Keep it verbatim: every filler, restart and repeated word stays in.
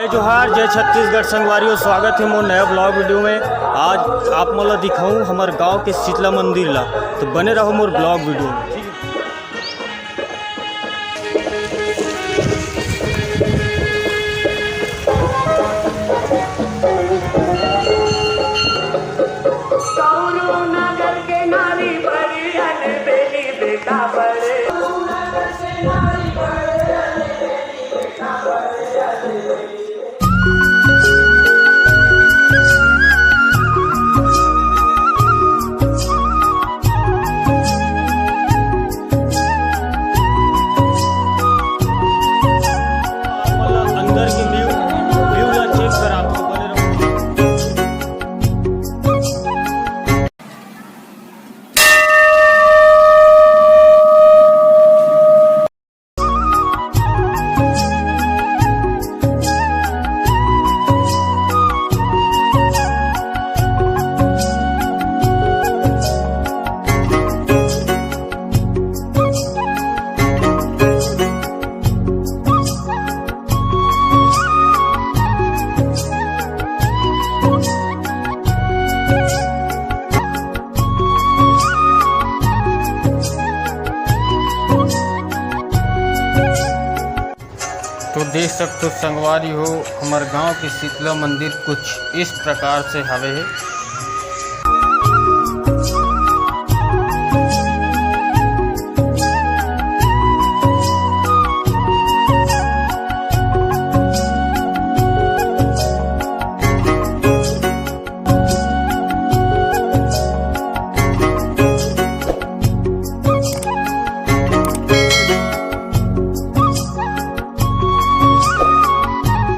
जय जोहार, जय छत्तीसगढ़ संगवारी हो, स्वागत हे मोर नया vlog video में। आज आप मन ला दिखाऊं हमर गांव के शीतला मंदिर ला, तो बने रहो मोर vlog video में। अंदर के view, view ला check करात हो, बने रहो। तो देख सकते हो संगवारी हो, हमर गांव के शीतला मंदिर कुछ इस प्रकार से हवे हे।